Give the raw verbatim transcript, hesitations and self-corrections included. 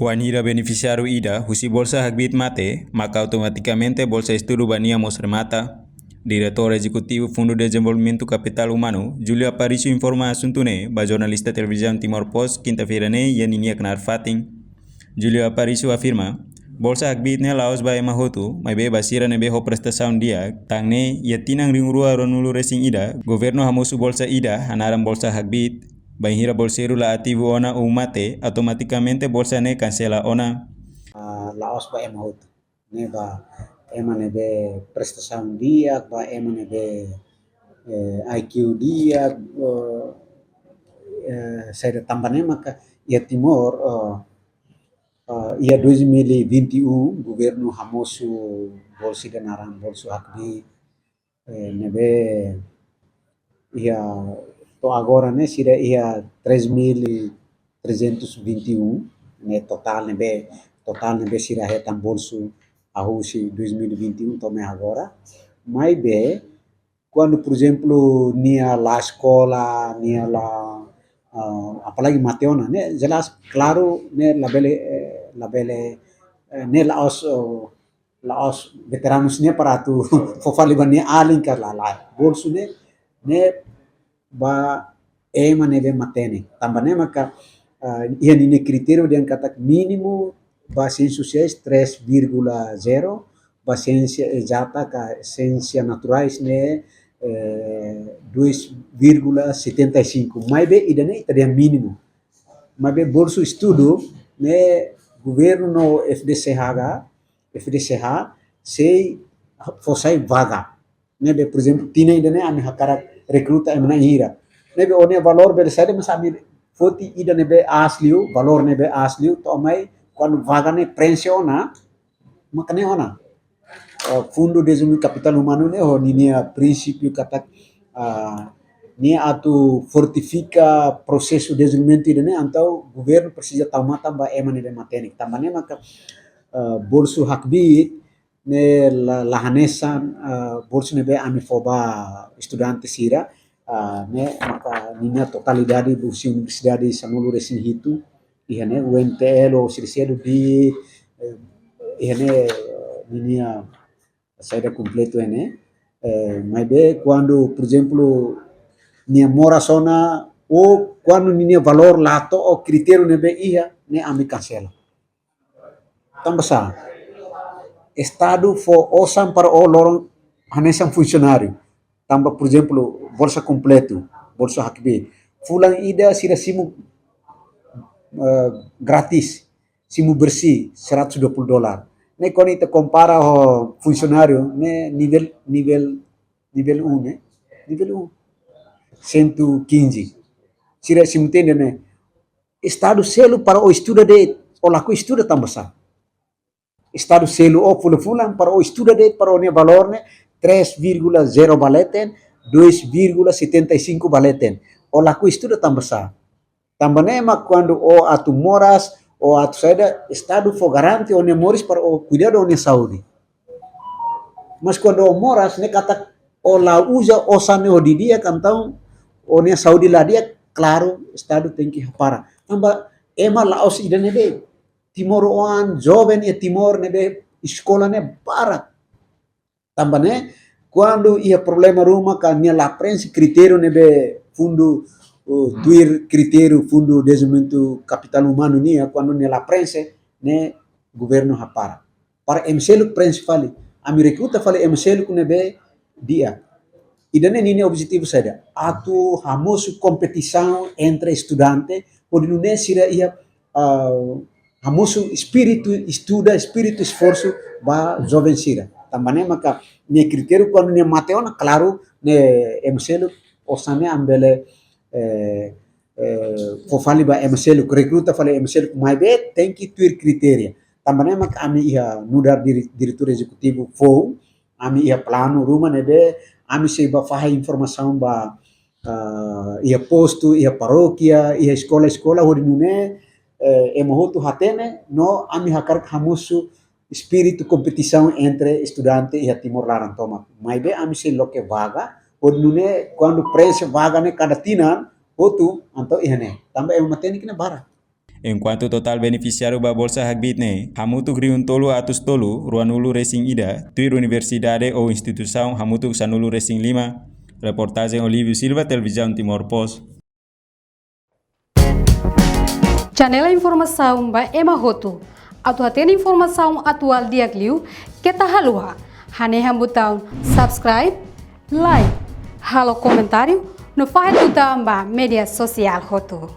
Wainhira benefisiáriu ida husi Bolsa Hakbiit mate, maka automatikamente bolsa estudu ba nia mós remata. Diretór Ezekutivu Fundu Dezenvolvimentu Kapitál Umanu, Júlio Aparício, informa asuntu ne'e ba jornalista Televizaun Timor Post, kinta-feira ne'e, iha ninia knaar fatin. Júlio Aparício afirma, Bolsa Hakbiit ne'e la'ós ba ema hotu, maibé ba sira ne'ebé ho prestasaun di'ak. Tan ne'e, iha tinan rihun rua ruanulu resin ida, governu hamosu bolsa ida, hanaran Bolsa Hakbiit. Bainhira bolseiru la ativu ona ou mate, automatikamente bolsa ne'e kansela ona. Ah, la'ós ba ema hotu. Ne'e ba ema ne'ebé prestasaun di'ak, ba ema ne'ebé, eh, I Q di'ak, eh, eh, saida, tanba ne'e maka iha Timor, eh, eh, iha dois mil e vinte e um, governu hamosu bolsa ida naran Bolsa Hakbiit, eh, ne'ebé iha to'o agora ne'e sira iha três mil trezentos e vinte e um, ne'e totál ne'ebé, totál ne'ebé sira hetan bolsa husi dois mil e vinte e um to'o mai agora. Maibé, kuandu, por ezemplu, nia la eskola, nia la, ah, apalagi mate ona, ne'e jelas, klaru, ne'e labele, eh, labele, eh, ne'e la'ós, oh, la'ós veteranus ne'e para atu fó fali ba nia alin ka lae. Bolsa ne'e, ne'e ba ema ne'ebé matenek. Tanba ne'e maka, ah, iha ninia kritériu dehan katak mínimu ba siénsia sosiais três vírgula zero, ba siénsia ezata ka siénsia naturais ne'e, eh, dois vírgula setenta e cinco. Maibé ida-ne'e ita dehan mínimu. Maibé bolsa estudu ne'e governu no F D C H, F D C H sei fó sai vaga. Ne'ebé, por ezemplu, tinan ida-ne'e ami hakarak rekruta ema na'in hira. Ne'ebé ó-nia valór bele saida, mas ami foti ida ne'ebé aas liu, valór ne'ebé aas liu, to'o mai kuandu vaga ne'e prenxe ona, maka ne'e ona. Ah, Fundu Dezenvolvimentu Kapitál Umanu ne'e ho ninia prinsípiu katak, ah, nia atu fortifika prosesu dezenvolvimentu ida-ne'e, entaun governu presiza tau matan ba ema ne'ebé matenek. Tanba ne'e maka, ah, Bolsa Hakbiit ne'e la, la hanesan, ah, bolsa ne'ebé ami fó ba estudante sira, ah, ne'e maka ninia totalidade husi universidade sanulu resin hitu, iha ne'e U N T L ou sira seluk de'it, eh, iha ne'e, eh, ninia saida kompletu iha ne'e, eh, maibé kuandu, por ezemplu, nia moras ona, ou kuandu ninia valór la to'o kritériu ne'ebé iha, ne'e ami kansela. Tanba sá? Estadu fó osan para ó loron hanesan funsionáriu. Tanba, por ezemplu, bolsa kompletu, Bolsa Hakbiit. Fulan ida sira simu, eh, grátis, simu bersih, seratus dua puluh dolar. Ne'e kuandu ita kompara ho funsionáriu, ne'e nivel, nivel, nivel um, ne'e? Nivel um. Cento e quinze. Sira simu tende ne'e. Estadu selu para ó estuda de'it, ó lakohi estuda tanba sá? Estadu selu ó fulan-fulan para ó estuda de'it, para ó-nia valór ne'e três vírgula zero ba leten, dois vírgula setenta e cinco ba leten. Ó lakohi estuda tanba sá? Tanba ne'e mak kuandu ó atu moras, ó atu saida, Estadu fó garante ó-nia moris para ó kuidadu ó-nia saúde. Mas kuandu ó moras, ne'e katak ó la uza osan ne'e ho di'ak, entaun ó-nia saúde la di'ak, klaru, Estadu tenke hapara. Tanba ema la'ós ida-ne'e de'it. Timoroan, joven iha Timor ne'ebé eskola ne'e barak. Tanba ne'e, kuandu iha problema ruma ka nia la prenxe kritériu ne'ebé fundu, uh, tuir kritériu Fundu Dezenvolvimentu Kapitál Umanu nian, kuandu nia la prenxe, ne'e governu hapara. Para ema seluk prenxe fali, ami rekruta fali ema seluk ne'ebé di'ak. Ida-ne'e ninia objetivu saida? Atu hamosu kompetisaun entre estudante, hodi nune'e sira iha, ah, hamosu espíritu estuda, espíritu esforsu ba joven sira. Tanba ne'e maka nia kritériu kuandu nia mate ona, klaru, ne'e ema seluk osan ne'e ami bele, eh, eh, fó fali ba ema seluk, rekruta fali ema seluk, maibé tenke tuir kritéria. Tanba ne'e maka ami iha nu'udar dire-, diretór ezekutivu foun, ami iha planu ruma ne'ebé ami sei bá fahe informasaun ba, ah, iha postu, iha parókia, iha eskola-eskola, hodi nune'e, eh, ema hotu hatene, no ami hakarak hamosu espíritu kompetisaun entre estudante iha Timor laran tomak. Maibé ami sei loke vaga, hodi nune'e kuandu prenxe vaga ne'e kada tinan, hotu, entaun iha ne'e. Tanba ema matenek ne'e barak. Enkuantu totál benefisiáriu ba bolsa hakbiit ne'e hamutuk rihun tolu atus tolu ruanulu resin ida, tuir universidade ou instituisaun hamutuk sanulu resin lima. Reportajen Olívio Silva, Televizaun Timor Post. Janela informasaun ba ema hotu. Atu hatene informasaun atuál di'ak liu, keta haluha hanehan butaun subscribe, like, halo komentáriu no fahe tutan ba média sosiál hotu.